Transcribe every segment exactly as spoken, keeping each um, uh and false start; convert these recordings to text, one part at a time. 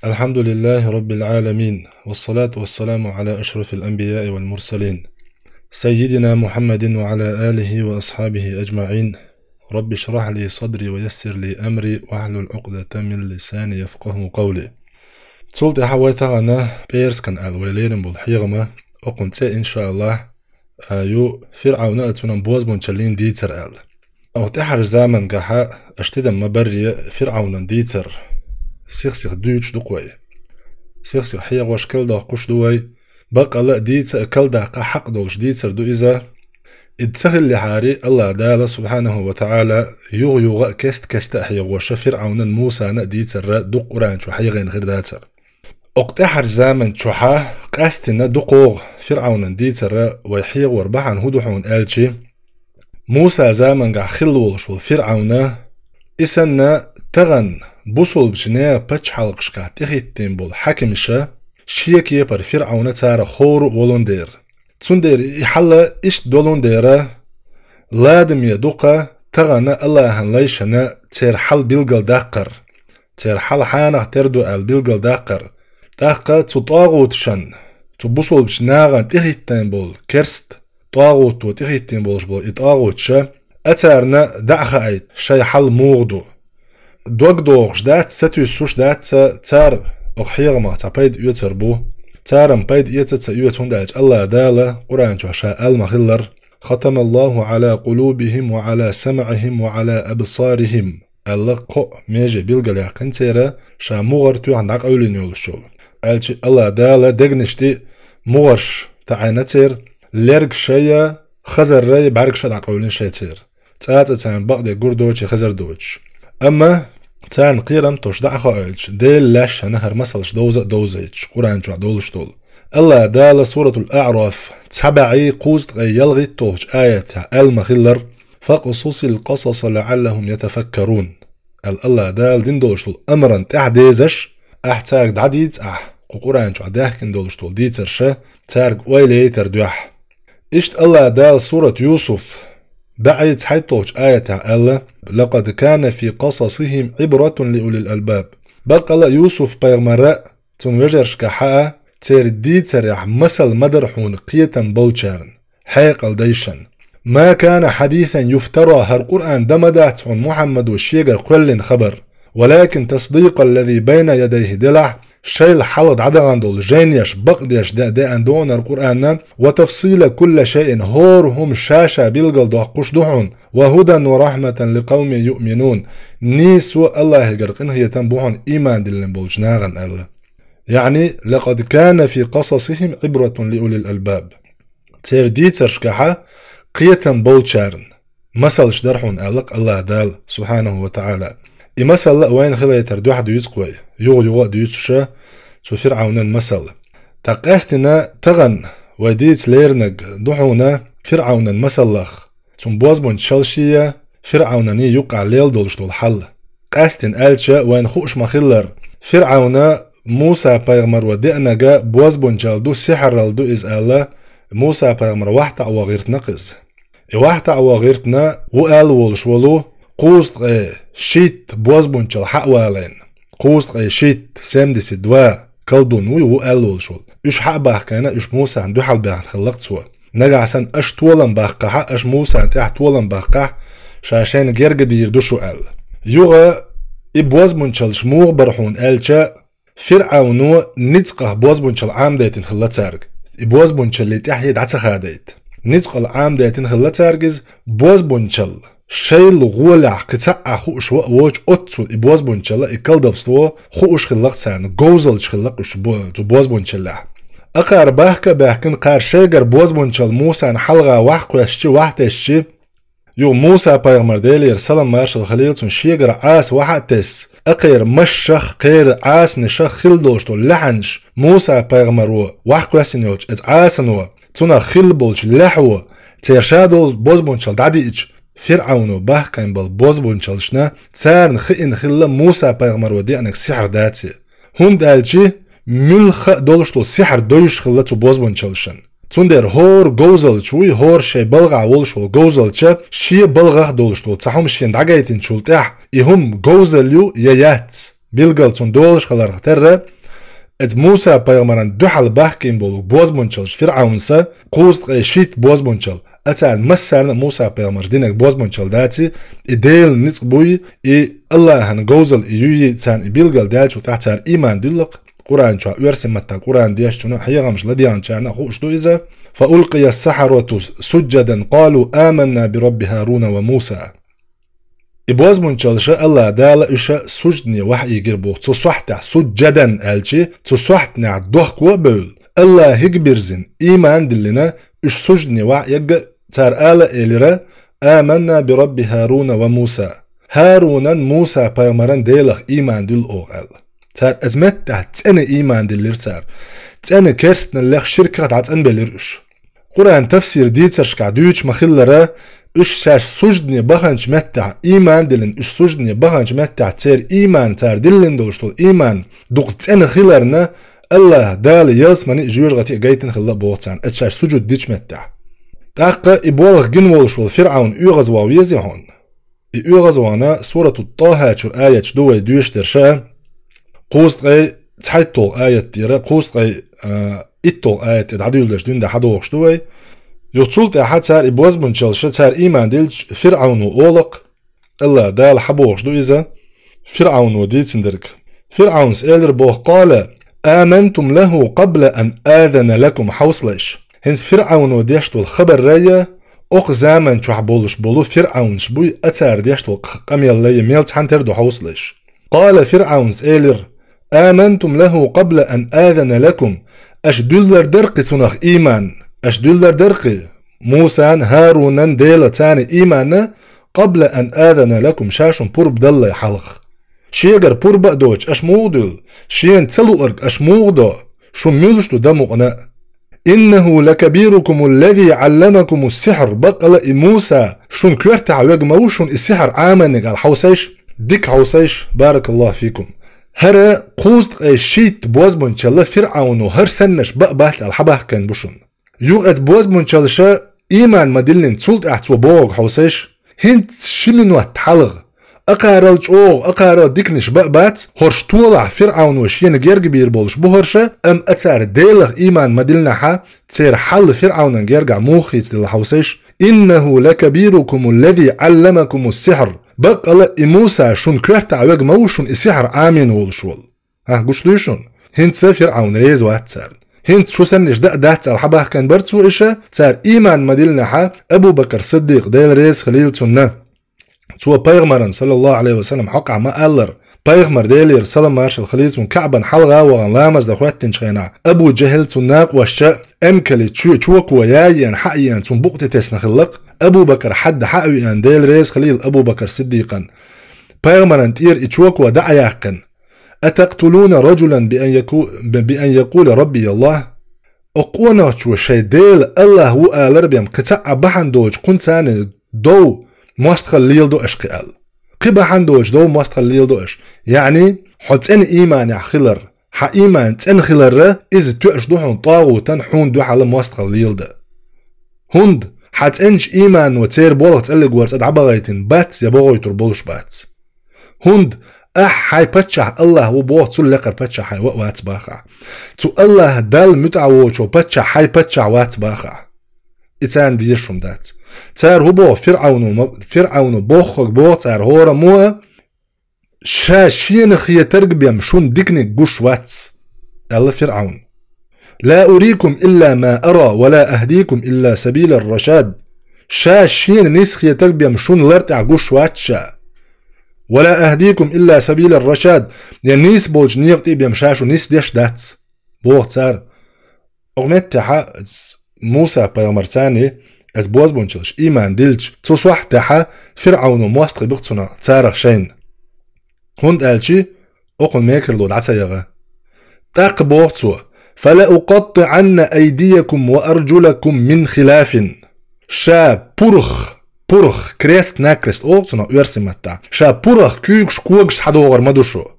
الحمد لله رب العالمين، والصلاة والسلام على أشرف الأنبياء والمرسلين، سيدنا محمد وعلى آله وأصحابه أجمعين. رب اشرح لي صدري ويسر لي أمري واحلل عقدة من لساني يفقهوا قولي. Цул тӀаьхьа вай тахана пӀераскан аьлла вай лерина болу хьехам, окхуьнан цӀе, иншааллахӀ, а, ю ФирӀавна а цуьнан бозбунчаллин дийцар аьлла. Оха тӀаьхьарчу замангахьа аша тидам ма-барре ФирӀавнан дийцар сих-сиха дуьйцуш ду-кх вай. Сих-сиха хьехош, карладоккхуш ду вай. Баккъала а дийца а, карладаккха а хьакъ долуш дийцар ду иза. И ца хиллехьара, АллахӀ Дала, субхьанаху ва таӀала, юха-юха а, кест-кеста а хьехоша ФирӀавнан, Мусана а дийцар дукха Къуръан чу хьехийна хир дацара. Оха тӀаьхьарчу заман чохьа къаьстина дукхагӀа ФирӀавнан дийцар вай хьехор бахьана хӀун ду хьуна аьлча, Муса замангахь хилла волуш волу ФирӀавна, и санна, тахана бусулбачу нехан пачхьалкхашкахь тӀехӀиттийна болу хьаькамаша шен кепара ФирӀавна царах хӀора а волун дера. Цундела и хьал иштта долун дера, ладаме ду-кха тахана АллахӀан лайшна церан хьал билгалдаккхар, церан хьал хьанах тера ду аьлла билгалдаккхар. ТӀаккха цу тӀагӀуташна, цу бусулбачу нахана тӀехӀиттийна болу керста тӀагӀуто тӀехӀиттийна болуш болу и тӀагӀуташа, а царна дӀа а хаийта шайн хьал муха ду. Дог дохуш дац, сатуьйсуш дац цара, оха хьехамах цхьа пайда оьцур бу. Цара-м пайда эца а ца оьцу, хӀунда аьлча АллахӀ Дала Къуръан чохь Ша аьлла ма-хиллара: «ختم الله على قلوبهم وعلى سمعهم وعلى أبصارهم», аьлла, кхоъ меже билгалъяьккхина церан, Ша мухӀар тоьхна дӀакъевлина йолуш йолу. Аьлча АллахӀ Дала дегнаш тӀе мухӀарш таӀийна церан, лергаш шайн, хазаран бӀаьргаш а дӀакъевлина шайн церан. ЦӀа-цӀа царна бакъдерг гур доцуш, хазар доцуш. Амма царна кхерам тосуш дӀа а хоуьйтуш, Делан лаьшна хӀара масалш довза а довзуьйтуш, Къуръан чохь долуш долу. АллахӀ Дала Суратул АӀраф цхьа бӀе кхузткъе ялхитталгӀачу аятехь аьлла ма-хиллара: «فاقصص القصص لعلهم يتفكرون», аьлла АллахӀ Дала дина долуш долу амран тӀаьхьа дезаш, ахь цаьрга дӀадийца ахь кху Къуръан чохь даьхкина долуш долу дийцарша, цаьрга ойла яйтар дуьхьа. Иштта АллахӀ Дала Сурат Юсуф бӀе цхьайтталгӀачу аятехь аьлла: «لقد كان في قصصهم عبرة لأولي الألباب». Баккъала а Юсуф-пайхамаран а, цуьнан вежаршкахьа а церан дийцарехь масал ма дара хьуна кхетам болчарна, хьекъал дайшна. «ما كان حديثا يفترى», хӀара Къуръан дан ма дац хьуна, Мухьаммадо шегара кхоьллина хабар. «ولكن تصديق الذي بين يديه», делахь, шайл хьалха дӀадахана долу жайнаш бакъдеш де-, деана ду хьуна хӀара Къуръан, «وتفصيل كل شيء», хӀора хӀума ша-ша билгалдоккхуш ду хьуна, «وهدى ورحمة لقوم يؤمنون», нийсо, АллахӀегара къинхетам бу хьуна ийман диллина болчу нахана аьлла. Яъни: «لقد كان في قصصهم عبرة لأولي الألباب». Церан дийцаршкахьа кхетам болчарна масалш дара хьуна, аьлла-кх АллахӀ Дала, субхьанаху ва таӀала. И масалла а вайна хилийтар дуьхьа дуьйцу-кх вай, юха-юха а дуьйцуша цу ФирӀавнан масалла. Ткъа къаьстина тахана вай дийца леринарг ду хьуна ФирӀавнан масаллах, цуьнан бозбунчаллин, ФирӀавнан юккъехь лелла долуш долу хьал. Къаьстина аьлча, вайна хууш ма-хиллара, ФирӀавна Муса-пайхамаро деанарг бозбунчалла ду, сихьралла ду иза аьлла, Муса-пайхамар вахтаӀа ван гӀиртина-кх иза. И вахтаӀа ван гӀиртина ву аьлла волуш волу кхузткъе шийтта бозбунчалла хьа а валийна. Кхузткъе шийтта, семьдесят два, колдун вуй ву аьлла волуш волу. Уьш хьа а бахкийна, уьш Мусана дуьхьал баьхна хиллакх цо. Нагахь санна аша толам баккхахьа, аша Мусана тӀехь толам баккхахь, ша шайна герга дийр ду шу аьлла. Юха и бозбунчаллаш муха бара хьуна аьлча, ФирӀавно ницкъах бозбунчалла Ӏамадайтина хилла цаьрга, и бозбунчаллин тӀаьхье дӀа ца хадайта. Ницкъала Ӏамадайтина хилла цаьрга иза, бозбунчалла шайла гӀолехь кхин цхьа а хууш ван а воцуш, оццул и бозбунчалла, и колдовство хууш хиллакх царна, говзаллаш хиллакх уьш бо-, цу бозбунчаллехь. Кхара бахка а баьхкина, кхара шайгара бозбунчалла Мусана хьалха вахь кхоьссича, вахь тесча, юха Муса-пайхамар, Делера салам-маршалла хуьлийла цунна, шегара Ӏаса вахь а тесна, кхара машшах, кхара Ӏасанашах хилла долуш долу лаьхьанаш Муса-пайхамаро вахь кхоьссина йолчу оцу Ӏасано, цунах хилла болчу лаьхьо, церан ша долу бозбунчалла дӀадиъча, ФирӀавно бахкийна болу бозбунчаллашна, царна хиъна хилла Муса-пайхамаро деанарг сихьр дац. ХӀунда аьлча муьлхха а долуш долу сихьр довзуш хилла цу бозбунчаллашна. Цундела хӀора говзаллача вуй, хӀора шайн балхахь волуш волу говзаллача, шен балхах долуш долу цхьа хӀума шена дӀагайтинчул тӀаьхьа, и хӀума говзалла ю я яц, билгал цунна долаш хиларх терра, эцу Муса-пайхамаран дуьхьал бахкийна болу бозбунчалш ФирӀавнса, кхузткъе шийтта бозбунчал, а царна массарна а Муса-пайхамарш динарг бозбунчал даций, и Делан ницкъ буй, и Аллахьан говзал и юй, царна и билгал даьллачул тӀаьхьа цара ийман дуьллакх, Къуръан чохь оьрсийн маттахь Къуръан дешчунна хьехамаш ладегӀначарна а хууш ду иза: «فألقي السحرة سجدا قالوا آمنا برب هارون وموسى». И бозбунчалша Аллах Дала уьш суждане вахьийгира боху. Цу сохьтехь, суджадан аьлчи, цу сохьтанехь дохко а бевлла, Аллахьига бирзина, ийман а диллина, уьш суждане вахьаэгга, цара ала а элира: «Аманна би Рабби Харуна ва Муса». Харунан, Муса пайхамаран Делах ийман дуьллу оха аьлла. Цара иза меттехь цӀена ийман диллира цара. ЦӀена керстаналлех, ширках дӀацӀанбелира уьш. Къуръан тафсир дийцаршкахь дуьйцуш ма-хиллара, уьш шаьш суждане баханчу меттехь, ийман диллина уьш суждане баханчу меттехь, церан ийман цара диллина долуш долу ийман дукха цӀена хиларна, Аллах Дала ялсамани а, жоьжахати а гайтина хилла а боху царна, оцу шаьш сужуд дичу меттехь. ТӀаккха и болх гина волуш волу ФирӀавн оьгӀазван везий хьуна? И оьгӀазван Сурату ТӀахьа чуьра аяташ ду вай доьшуш дерш, кхузткъе цхьайтталгӀа аят тӀера, кхузткъе, а, итталгӀа аят тӀера дӀадуьйладерш дуьнда хьадохуш ду вай. Юха цул тӀаьхьа цара и бозбунчалша, цара ийман дилча, ФирӀавно олакх, Аллах Дала хьабохуш ду иза, ФирӀавно дийцина дерг. ФирӀавнас элира боху: «Къала амантум лаху къабла ан азана лакум», хьовсалаш. ХӀинца ФирӀавно деш долу хабаррайя, окху заман чохь болуш болу фирӀавнаш буй, а цара деш долу къамеллайя мел цхьаьна тера ду хьовсалаш. Къала, ФирӀавнас элира: «Амантум лаху къабла ан азана лакум». Аша дуьллар дара-кхи цунах ийман? Аша дуьллар дара-кхи Мусан, Харунан Дела царна ийманна, къабла ан азана лакум, ша шун пурба даллай хьалха? Шегара пурба а доцуш, аша муха дуьллу? Шена ца луург аша муха до? Шун муьлш ду дан мукъана а? «Иннаху лакабирукуму ллази Ӏалламакуму ссихьр», баккъала и Муса, шун коьртахь верг ма ву шуна и сихьр Ӏаманиг аьлла хьовсайш? Дика хьовсайш, баракаллаху фикум. ХӀара кхузткъе шийтта бозбунчалла ФирӀавно хӀара саннаш баа бац аьлла хьабахкийна бу шуна. Юха эцу бозбунчалша ийман ма-диллина, цул тӀаьхьа цо бохург хьовсайш? ХӀинца ши минот хьалха, акхарал чӀогӀа, акхарал диканаш баа бац, хӀорш толахь ФирӀавно шена герга бийр болуш бу хӀорша, амма а цара Делах ийман ма-диллинехьа, церан хьал ФирӀавнан гергахь муха хийцаделла хьовсайш? «Иннаху лакабирукуму ллази Ӏалламакуму ссихьр». Баккъала и Муса шун коьртахь верг ма ву шуна и сихьр Ӏамийна волуш волу? ХӀа, гуш дуй шуна? ХӀинца ФирӀавн реза вац царна. ХӀинца шу саннаш даа дац аьлла хьабахкийна бара цо иша, цара ийман ма-диллинехьа, Абу Бакр Сиддикъ, Дела реза хилийла цунна. Цо пайхамаран, саллаллаху Ӏалайхи ва саллам, хьокъахь ма-аллара, пайхамар, Делера салам-маршалла хилийла цунна, КаӀбан хьалха а вахана ламаз дан хӀоьттинчу хенахь, Абу Джахьил, цунна накъосташа эмкале чу-, чоко яйена, хьа а еана, цунна букъ тӀетесна хиллакх. Абу Бакр хьадда хьа а веана, Дела реза хилийла Абу Бакр Сиддикъан, пайхамаран тӀера и чоко дӀа а яьккхина: «Атактулуна раджулан би ан яку-, би ан якула Рабби Аллах?» Оцу къонахчо шайн Дела Аллах ву алар бен кхин цхьа а бахьана доцуш кхунцарна дов мостагӀалла леладо аша кхин аьлла. Кхин бахьана доцуш дов мостагӀалла леладо аша. Яъни, хьо цӀена ийманехь хилар, хьан ийман цӀена хиларра, иза тоьаш ду хьуна тӀагӀутан хьуна дуьхьала мостагӀалла леладан. ХӀунда хьан цӀеначу иймано церан болх цӀаллиг вар цӀа дӀабахийтина бац я бохуьйтур болуш бац. ХӀунда ахь хьайн паччахь Аллах ву боху, цул лекхара паччахь хьайн ва а вац бахахь. Цу Аллах Далла муьтӀахь воцо паччахь хьайн паччахь вац бахахь. И царна дезаш хӀума дац. Цара хӀу боху ФирӀавно, ма-, ФирӀавно боххаг боху цара хӀораммо а, ша шена хетарг бен шун диканиг гуш вац, аьлла ФирӀавн. «Ла урикум илла ма ара, ва ла ахдикум илла сабилар рашад». Ша шена нис хетарг бен шун лар тӀехь гуш вац ша. «Ва ла ахдикум илла сабилар рашад», я нис болчу некъа тӀе бен ша шу нис деш дац, боху цара. Оха меттехьа Муса пайхамарцани, эс бозбунчалш ийман дилча, цу сохьтехьа ФирӀавно мостагӀий бу-кх цунах царах шайна. ХӀунда аьлчи, окхун мекарло дӀа ца яха. ТӀаккха боху цо: «Фала укъаттиӀанна айдиякум ва арджулакум мин хилафин». Ша пурх, пурх, крест-накрест олу цунах оьрсийн маттахь. Ша пурах куьйгаш, когаш схьадогӀур ма ду шу.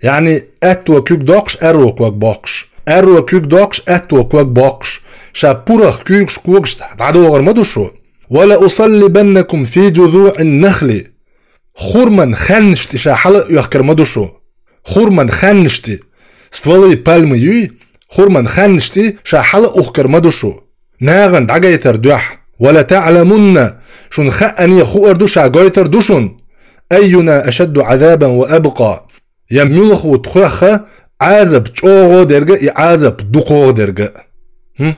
Яъни, аьтто куьг доккхуш, аьрру ког боккхуш, аьрру куьг доккхуш, аьтто ког боккхуш. Ша пурах куьйгаш, когаш дӀадогӀур ма ду шу. «Ва ла усаллибаннакум фи джузуӀин нахли». Хурман хеннаш тӀе ша хьала а оьхкар ма ду шу. Хурман ханнаш тӀе, стволы пальмы юй, хурман ханнаш тӀе ша хьала а ухкар ма ду шу. Наган дӀагайтар дуьхьа. «Ва ла та'ламунна», шуна хаъане хуур ду, ша гойтар ду шуна. «Айюна ашадду Ӏазабан ва абкъа». Я муьлха ву тхоьха Ӏазап чӀогӀо дерга, и Ӏазап дукхогӀа дерга. ХӀм?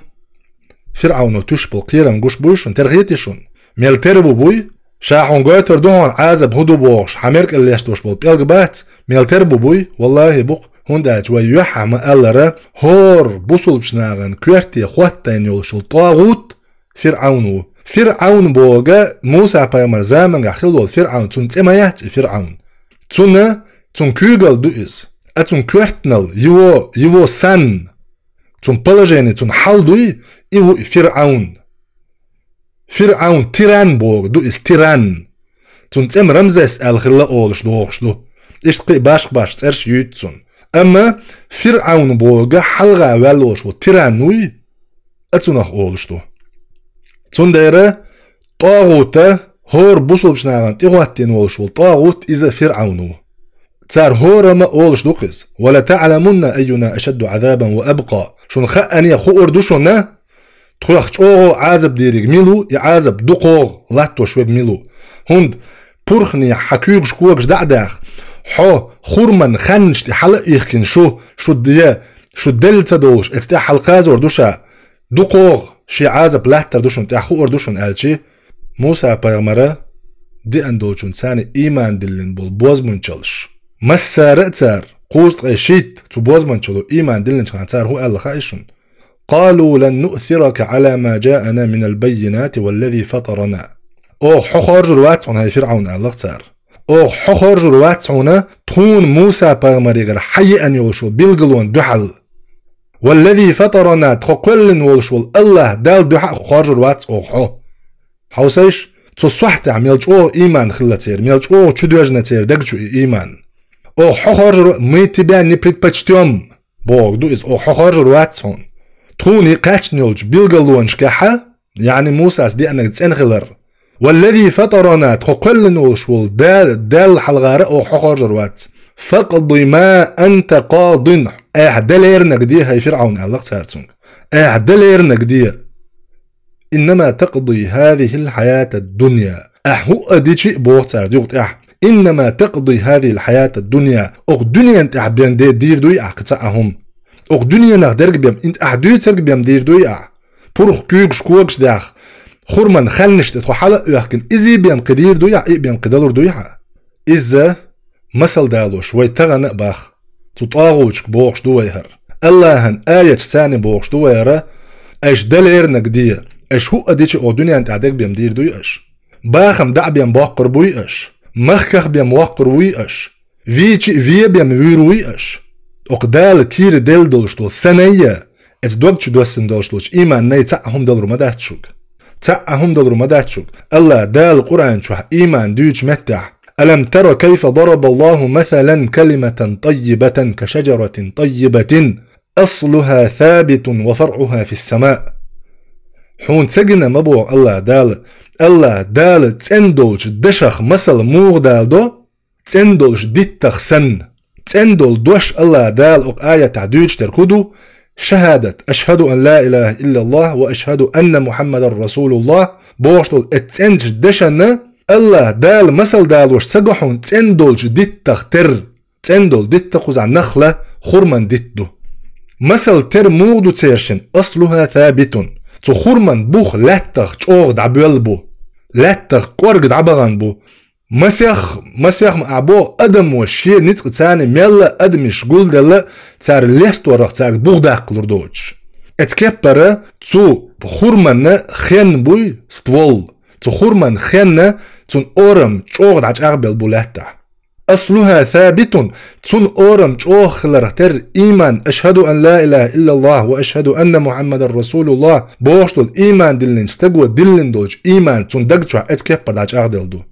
ФирӀавно туьш болу кхерам гуш буй шуна, тера хетий шуна? Мел тера бу буй? Ша хьуна гойтар ду хьуна Ӏазап хӀу ду бохуш, хьан меркӀал лесташ болу пӀелг бац, мел тера бу буй? Валлахи бу-кх, хӀунда аьлча вай юьххьехь ма-аллара, хӀора бусулбачу нахана коьрте хӀоттайна йолуш йолу тӀагӀут ФирӀавн ву. ФирӀавн боху Муса-пайхамар замангахь хилла волу ФирӀавн, цунна цӀе ма яц и ФирӀавн. Цунна, цунна куьйгалла ду иза. А цунна коьртанал, его, его сан, цунна положение, цунна хьал дуй, и ву и ФирӀавн. ФирӀавн тиран боху ду иза, тиран. Цунна цӀе-м Рамзес аьлла хилла олуш дохуш ду. Иштта кхин а башха-башха цӀераш юьйцу цунна. Амма ФирӀавн боху хьалха ваьлла волуш ву тиран вуй, а цунах олуш ду. Цундела тӀагӀута, хӀора бусулбачу нахана тӀехӀоттийна волуш волу тӀагӀут иза ФирӀавн ву. Цара хӀора ма олуш ду-кх иза: «Ва ла та'ламунна айюна ашадду Ӏазабан ва абкъа». Шуна хаъане хуур ду шуна, тхоьх чӀогӀо Ӏазап дийриг мила ву, и Ӏазап дукхогӀа латтош верг мила ву. ХӀунда пурханехь хьан куьйгаш-когаш дӀа а даьхна, хьо хурман ханнаш тӀе хьала а ихкина шу, шу де, шу делла ца довлуш, эцу тӀехь хьалакхазор ду ша, дукхогӀа шен Ӏазап латтар ду шуна, тӀехь хуур ду шуна аьлчи, Муса-пайхамара деана долчунна царна ийман диллина болу бозбунчалш. Массара а цара, кхузткъе шийтта цу бозбунчало ийман диллинчу хана цара хӀун аьлла хаьий шуна? «Къалу лан нуъсирака Ӏала ма джаана минал баййинати валлази фатарана». «Оха хьо хоржур вац хьуна, хӀай ФирӀавн», аьлла-кх цара. «Оха хьо хоржур вац хьуна, тхуна Муса-пайхамарегара хьан еана йолуш йолу билгалонна дуьхьал. Валлази фатарана, тхо кхоьллина волуш волу АллахӀ Далла дуьхьа а хоржур вац оха хьо». Хьовсийша, цу сохьтехь мел чӀогӀа ийман хилла церан, мел чӀогӀа чудоьжна церан даг чу и ийман. «Оха хьо хоржур, мы тебя не предпочтём», бохург ду иза, «оха хьо хоржур вац хьуна. Тхуна и кхаьчна йолчу билгалонашкахьа», яъни Мусас деанарг цӀена хилар. «Валлази фатарана, тхо кхоьллина волуш волу Да-, Далла хьалхара оха хьо хоржур вац. Факъди ма анта къадин, ахьа дан леринарг де, хӀай ФирӀавн», аьлла-кх цара цуьнга. «Ахьа дан леринарг де. Иннама такъди хӀазихил хьаятад дунья». Ахьа хӀуъа дичи а боху цара юкъа тӀехь. «Иннама такъди хӀазихил хьаятад дунья». Окху дуьненан тӀехь бен де дийр дуй ахьа кхин цхьа а хӀума. Окху дуьненах дерг бен, ахьа дуьйцург бен дийр дуй ахьа. Пурх куьйгаш когаш дехь, хурман ханнаш тӀе тхо хьала а оьхкина, изий бен кхин дийр дуй ахьа, и бен кхин далур дуй ахьа. Изза масал далош вай тахана а баха. Цу тӀагӀуташка бохуш ду вай хӀара. АллахӀан аяташ царна бохуш ду вай хӀара: «Аша дан леринарг де, аша хӀуъа дичи окху дуьненан тӀехь дерг бен дийр дуй аша? Бахам дӀа а бен боккхур буй аша? Махках а бен воккхур вуй аша? Вийчи а ве бен вуьйр вуй аша?» Окху Дала кийра делла долуш долу санайя, эца дог чу доссина долуш долчу ийманнай цхьа а хӀума далур ма дац шуьга. Цхьа а хӀума далур ма дац шуьга. АллахӀ Дала Къуръан чохь ийман дуьйцучу меттехь: «Алам тара кайфа дарабаллаху масалан калиматан таййибатан ка шаджаратин таййибатин, аслуха сабитун ва фаръуха фиссама». Хьуна ца гина ма боху АллахӀ Дала, АллахӀ Дала цӀена долчу дашах масал муха даладо, цӀена долчу диттах санна. ЦӀена долу дош АллахӀ Дала окху аятехь дуьйцуш дерг хӀун ду? Шахадат: «Ашхаду ан ла илаха иллаллах ва ашхаду анна Мухаммадар расулуллах», бохуш долу эца цӀеначу дешанна АллахӀ Дала масал далош ца го хьуна цӀена долчу диттах терра. ЦӀена долу дитта кхузахь нахала хурман дитт ду. Масал тера муха ду цершин? «Аслуха сабитун». Цу хурман бух лаьттах чӀогӀа дӀабоьлла бу. Лаьттах кӀорга дӀабахана бу. Масех, масех ма а бо, адамо шен ницкъ царна мелла адамаш гулделла, цара лесторах цаьрга бух даккхалур доцуш. Эца кеппара цу хурманна хен буй ствол. Цу хурман хенна цун орам чӀогӀа дӀачӀагӀбелла бу лаьттахь. «Аслуха сабитун», цун орам чӀогӀа хиларх терра ийман, «Ашхаду ан ла илаха иллаллах ва ашхаду анна Мухаммадар расулуллах», бохуш долу ийман диллинчу стаго диллина долчу ийман цун даг чохь эца кеппара дӀачӀагӀделла ду.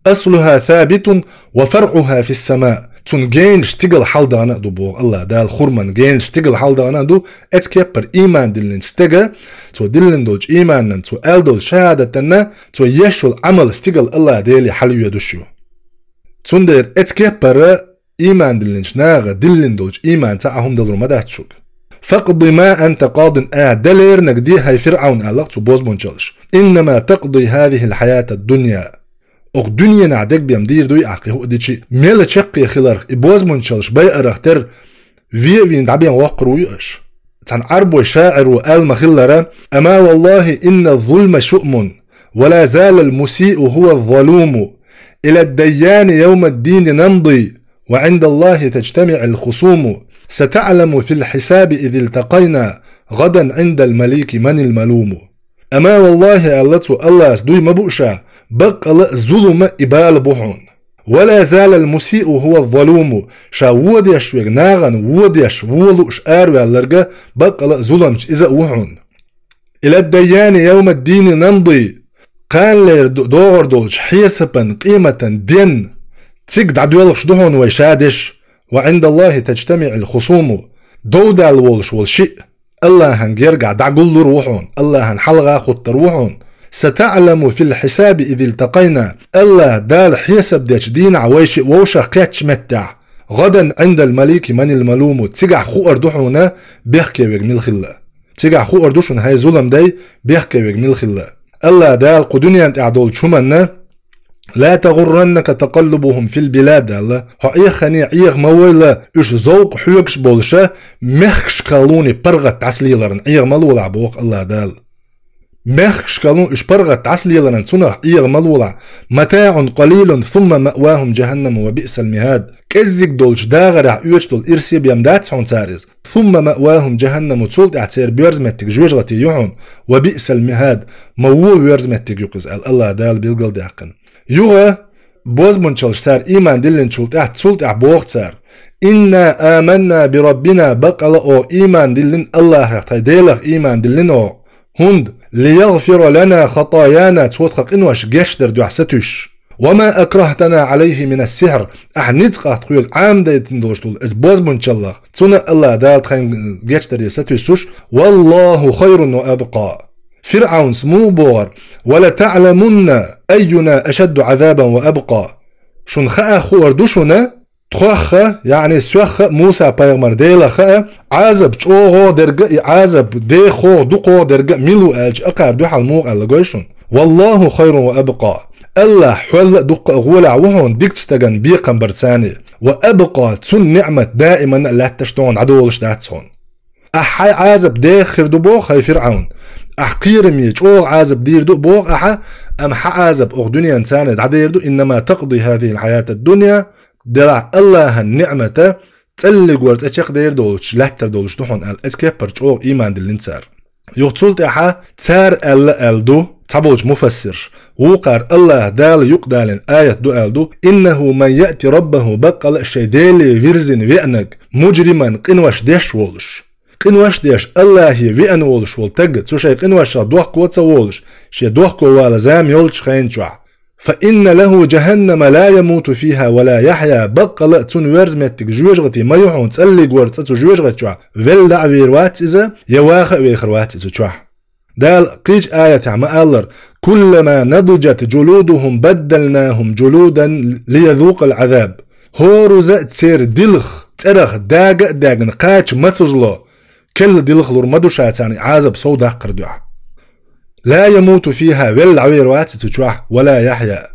«Аслуха сабитун ва фаръуха фиссама». Цун генаш стигала хьалдахана а ду, боху АллахӀ Дала, хурман генаш стигала хьалдахана а ду, эца кеппара ийман диллинчу стега, цо диллина долчу ийманан, цо аьлла долчу шахадатанна, цо еш йолу Ӏамал стигала АллахӀ Деле хьалайоьдуш ю. Цундела эца кеппара Ийман диллинчу наха диллина долчу ийманца Ӏа хӀума далур ма дац шуьга. «فاقض ما أنت قاض», а, далернаг де, хӀай ФирӀавн, аьлла цу бозбунчаллаш. «إنما تقضي هذه الحياة الدنيا». Оха дуьненахь дегабен дийр дуй ахь кхин хӀуъа дичи, мела чекхе хиларх, и бозбунчаллаш байарах тера ве а вийна дӀабен воккхур вуй аша. Цхьана Ӏарбой шаӀиро аьлла ма-хиллара: «أما والله إن الظلم شؤم، ولا زال المسيء هو الظلوم. إلى الديان يوم الدين نمضي، وعند الله تجتمع الخصوم. ستعلم في الحساب إذ التقينا، غدا عند المليك من الملوم». «أما والله», аьлла цо, Аллас дуй ма бу ша, баккъала а зулам и бала бу хьуна. «ولا زال المسيء هو الظلوم», ша вон деш верг нахана вон деш, вон лууш араваьлларг а баккъала а зуламча иза а ву хьуна. «إلى الديان يوم الدين نمضي», кханалера ду-, догӀур долчу хьесапан, къематан денна, цига дӀадоьлхуш ду хьуна вай ша деш. «وعند الله تجتمع الخصوم», дов даьлла волуш волу шиъ Аллахьан гергахь дӀагуллур ву хьуна, Аллахьан хьалха хӀуттур ву хьуна. «ستعلم في الحساب إذ التقينا», Аллахь Дала хьесап дечу дийнахь вай шиъ вовшах кхеттачу меттехь, «غدا عند المليك من الملوم», цигахь хуур ду хьуна бехке верг мила хилла. Цигахь хуур ду шуна, хӀай зулам дай, бехке верг мила хилла. Аллахь Дала кху дуьнен тӀехь долчу хӀуманна: «لا تغرنك تقلبهم في البلاد», аьлла, хьо Ӏеххане Ӏеха ма войла, уьш зовкъа хьоьгуш болуша, мехкашкахула паргӀат дӀасалеларна Ӏеха ма лолахь, боху Аллахь Дала. Мехкашкахула уьш паргӀат дӀасалеларна, цунах Ӏеха ма лолахь. «متاع قليل ثم مأواهم جهنم وبئس المهاد». КӀеззиг долчу дахарехь оьцуш долу ирсе бен дац хьуна цара иза. «ثم مأواهم جهنم», цул тӀаьхьа церан боьрза меттиг жоьжахати ю хьуна, «وبئس المهاد», ма вон воьрза меттиг ю-кх иза, аьлла Аллахь Дала билгалдаьккхина. Юха бозбунчаллаш цара ийман диллинчул тӀаьхьа, цул тӀаьхьа боху цара: «إنا آمنا بربنا», баккъала оха ийман диллина Аллахьах, тхайн Делах ийман диллина оха. ХӀунда: «ليغفر لنا خطايانا», цо тхан къинош гечдар дуьхьа сатуьйсуш. «وما أكرهتنا عليه من السحر», ахь ницкъах тхоьга Ӏамадайтина долуш долу иза бозбунчаллах, цунна Аллахь Дала тхайн гечдаре сатуьйсуш. «والله خير وأبقى». ФирӀавнас муха бохура: «ولتعلمن أينا أشد عذابا وأبقى». Шуна хаа хуур ду шуна, тхох а, яъни сох а, Муса-пайхамар, Делах а, Ӏазап чӀогӀа дерг а, и Ӏазап дехха дукха дерг а мила ву аьлча, акхара дуьхьал муха аьлла гой шуна? «والله خير وأبقى». Аллахь хьол а, дуккха а гӀолехь ву хьуна дикачу стагана бекхам бар царна. «وأبقى», цунна ниӀмат даиман а лаьтташ тӀехь дӀадолуш дац хьуна. Ахь хьайн Ӏазап дехха хир ду боху, хӀай ФирӀавн. Ахь кхераме чӀогӀа Ӏазап дийр ду боху ахьа, амма хьан Ӏазап оха дуьненна царна дӀадер ду, «إنما تقضي هذه الحياة الدنيا», делахь Аллахьан ниӀмата цӀаллиг вара цӀа чекхдер долуш, лаьттар долуш ду хьуна аьлла, иза кеппара чӀогӀа ийман диллина цара. Юха цул тӀаьхьа цара аьлла аьлла ду цхьаболчу муфассирша, вукхара Аллахь Дала юкъадалийна аят ду аьлла ду: «إنه من يأت ربه», баккъала а шайн Деле вирзина веанарг, «مجرما», къинош деш волуш. Къинош деш, Аллахье веана волуш волу таг, цу шайн къиношах дохко а ца волуш, шен дохко вала зама йолчу хенчохь, «فإن له جهنم لا يموت فيها ولا يحيا», баккъала а цунна верза меттиг жоьжахати ма ю хьуна, цӀаллиг вара цӀа цу жоьжахати чохь, велла дӀа а вер вац иза, я ваха а вехар вац иза цу чохь. Дала кхечу аятехь ма-аллара: «كلما نضجت جلودهم بدلناهم جلودا ليذوقوا العذاب». ХӀоразза а церан дилха цӀерах дага а даьгна кхача мацалла, керла дилха лур ма ду ша царна и Ӏазап сов даккхар дуьхьа. «لا يموت فيها», велла дӀавер вац цу чохь, «ولا يحيا».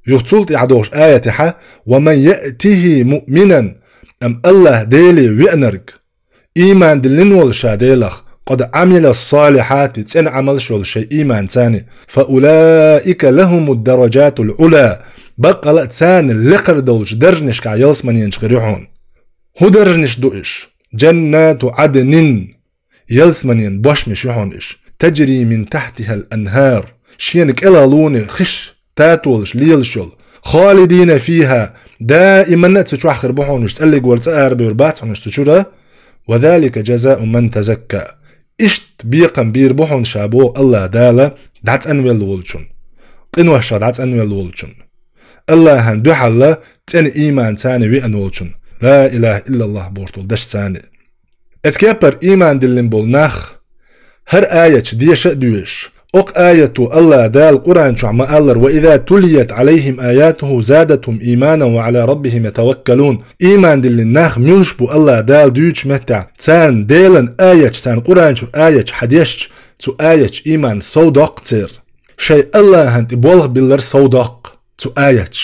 Юха цул тӀаьхьа дохуш аятехьа: «ومن يأته مؤمنا», амма Аллахь Деле веанарг, ийман диллина волу ша Делах, «قد عمل الصالحات», цӀена Ӏамалш йолу шайн ийман царна, «فأولئك لهم الدرجات العلى», баккъала а царна лекхар долчу даржнашкахь ялсаманенаш хир ю хьуна. ХӀун даржнаш ду уьш? «جنات عدن», ялсаманен бошмаш ю хьуна уьш, «تجري من تحتها الأنهار», шена кӀелхьалуна хиш татолаш лелаш йолу, «خالدين فيها», даиманна а цу чохь хир бу хьуна уьш, цӀаллиг вара цӀа арабевр бац хьуна уьш цу чуьра, «وذلك جزاء من تزكى». Иштта бекхам бийр бу хьуна ша боху Аллахь Дала дӀацӀанвелла волчун, къиношах дӀацӀанвелла волчун, Аллахьан дуьхьал цӀена ийман царна веана волчун, «لا إله إلا الله» бохуш долу даш царна. Эцу кеппара ийман диллина болу нах, хӀара аяташ деша а доьшуш, Окх аято Аллах Дала Къуръан чохь ма-аллара: «وإذا تليت عليهم آياته زادتهم إيمانا وعلى ربهم يتوكلون». Ийман диллина нах муьлш бу Аллах Дала дуьйцучу меттехь, царна Делан аяташ, царна Къуръан чуьра аяташ хьан дешча, цу аяташ ийман сов доккху церан. Шайн Аллахьан тӀе болх биллар сов доккху цу аяташ,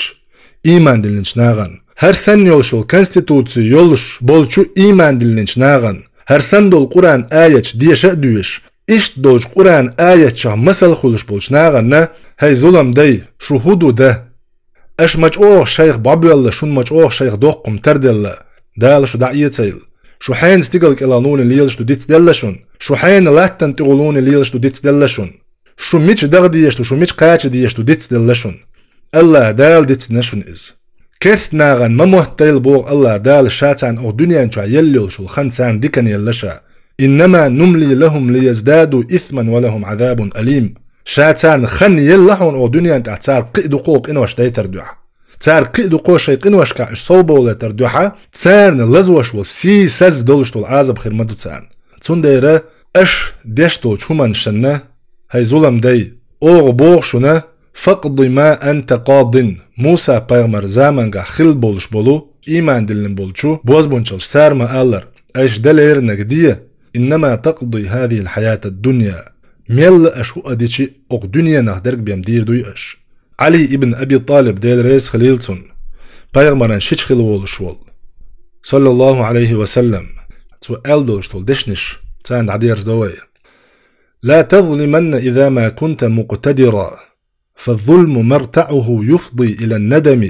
ийман диллинчу нахана. ХӀара санна йолуш йолу конституци йолуш болчу ийман диллинчу нахана, хӀара санна долу Къуръан аяташ деша а доьшу, иштта долчу Къуръан аятчех масал хуьлуш болчу нахана: «ХӀай зулам дай, шу хӀун ду дан? Аша ма чӀогӀа шайх бӀобоьлла, шуна ма чӀогӀа шайх доккхум тарделла, Дала шу дӀаэцайла. Шу хьенан стигала кӀелахь луна лелаш ду дицделла шуна, шу хьенан латтана тӀе гӀулуна лелаш ду дицделла шуна. Шу мича даха дезаш ду, шу мича кхача дезаш ду дицделла шуна. Аллах Дала дицдина шуна иза. Керста нахана ма моттайла, боху Аллах Дала, ша царна окху дуьнен чохь елла йолуш йолу хан царна диканна елла ша. إنما نملي لهم ليزدادوا إثما ولهم عذاب أليم». Ша царна хан елла хьуна окху дуьнен тӀехь, цара кхин а дукха къинош дайтар дуьхьа. Цара кхин а дукха шайн къиношкахь уьш совбовлийтар дуьхьа, царна лазош волу сийсаз долуш долу Ӏазап хир ма ду царна. Цундела аша деш долчу хӀуманна шанна, хӀай зулам дай, оха боху шуна: «فاقض ما أنت قاض». Муса-пайхамар замангахь хилла болуш болу, ийман диллина болчу бозбунчалш цара ма-аллара: «Айша дан леринарг де, إنما تقضي هذه الحياة الدنيا». Мелла аша хӀу а дичи, окху дуьненах дерг бен дийр дуй аша. Ӏали ибн Аби ТӀалиб, Дела реза хилийла цунна, пайхамаран шича хилла волуш волу, саллаллаху Ӏалайхи ва саллам, цо аьлла долуш долу дешнаш царна дӀадерзадо вай. «لا تظلمن إذا ما كنت مقتدرا، فالظلم مرتعه يفضي إلى الندم.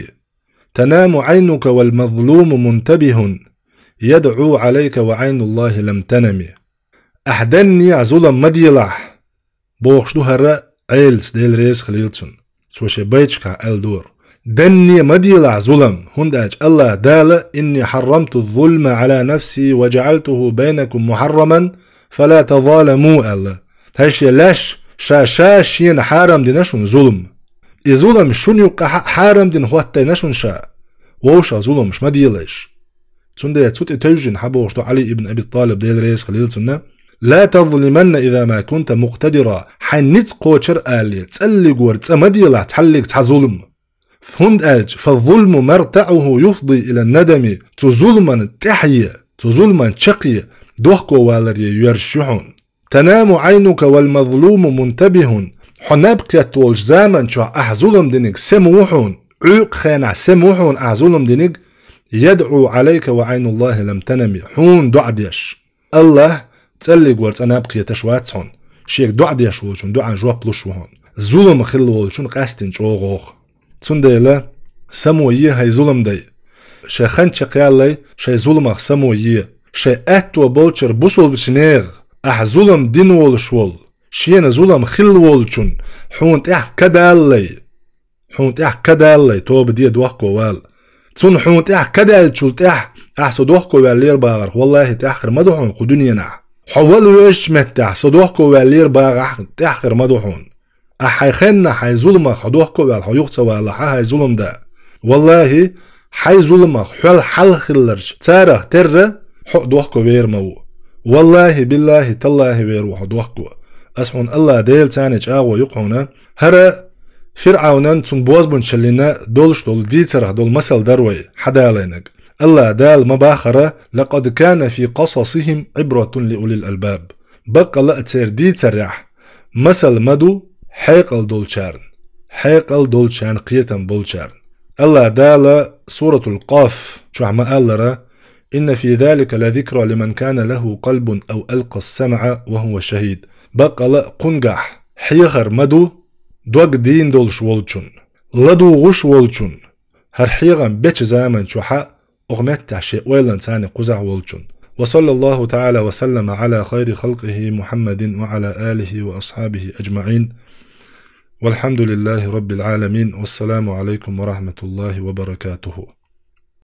تنام عينك والمظلوم منتبه، يدعو عليك وعين الله لم تنم». Ахь данне а зулам ма делахь, бохуш ду хӀара Ӏелас, Дела реза хилийла цунна. Цо шен байташкахь аьлла дора: «Данне ма делахь зулам, хӀунда аьлча Аллах Дала: إني حرمت الظلم على نفسي وجعلته بينكم محرما فلا تظالموا», аьлла. ХӀай шен лайш, ша, ша шена хьарам дина шуна зулам. И зулам шуна юккъахь а хьарам дина хӀоттайна шуна ша. Вовшах зуламаш ма делайша. Цундела цу тӀе тевжина хьан бохуш ду Ӏали ибн Аби ТӀалиб, Дела реза хилийла цунна: «لا تظلمن إذا ما كنت مقتدرا». Хьайн ницкъ кхочар а алале, цӀаллигора цӀа ма делахь цхьаллиг цхьа зулам. ХӀунда аьлча: «فالظلم مرتعه يفضي إلى الندم». Цу зуламан тӀаьхье, цу зуламан чаккхе дохковаларе йоьрзуш ю хьуна. «تنام عينك والمظلوم منتبه». Хьо наб кхетта волчу заман чохь ахь зулам диниг сема ву хьуна, Ӏуьйкъа хенахь сема ву хьуна ахь зулам диниг, «يدعو عليك وعين الله لم تنم», хьуна доӀа деш. Аллах цӀаллигора цӀа наб кхеташ вац хьуна, шега доӀа деш волчун доӀан жоп луш ву хьуна. Зулам хилла волчун къаьстина чӀогӀа гӀо. Цундела само е, хӀай зулам дай. Шайн хан чекхъяллай, шайн зуламах само е. Шайн аьтто болчара бусулбачу нехан, ахь зулам дина волуш волу, шена зулам хилла волчун, хьуна тӀехь кадаллай. Хьуна тӀехь кадаллай, тоба де, дохковала. Цунна хьуна тӀехь кадаьллачул тӀехь, ахь со дохковаьллера бахарх, валлахӀи, тӀаьххир ма ду хьуна кху дуьненахь. Хьо вала везачу меттехь со дохковаьллера бахахь, тӀаьххир ма ду хьуна. Ахь хьайн хеннахь, хьайн зуламах хьо дохковаьлла, хьо юха ца валахь, хӀай зулам да. ВаллахӀи, хьайн зуламах хьол хьалха хилларчу царах терра, хьо а дохковер ма ву. ВаллахӀи, биллахӀи, таллахӀи, вер ву хьо дохко. Ас хьуна Аллах Дела царна чӀагӀо ю хьуна. ХӀара ФирӀавнан, цунна бозбунчаллина долуш долу дийцарх долу масал дара вай хьадалайнаг. Аллах Дала ма бахара: «لقد كان في قصصهم عبرة لأولي الألباب». Баккъала а церан дийцарехь масал ма ду хьекъал долчарна, хьекъал долчарна, кхетам болчарна. Аллах Дала Суратул Къаф чохь ма-аллара: «إن في ذلك لذكرى لمن كان له قلب أو ألقى السمع وهو شهيد». Баккъала а кхунгахь хьехар ма ду дог дийна долуш волчун, ладугӀуш волчун, хӀара хьехам бечу заман чохьа, оха меттехь шен ойланца царна кхузахь волчун. وصلى الله تعالى وسلم على خير خلقه محمد وعلى آله وأصحابه أجمعين. والحمد لله رب العالمين. والسلام عليكم ورحمة الله وبركاته.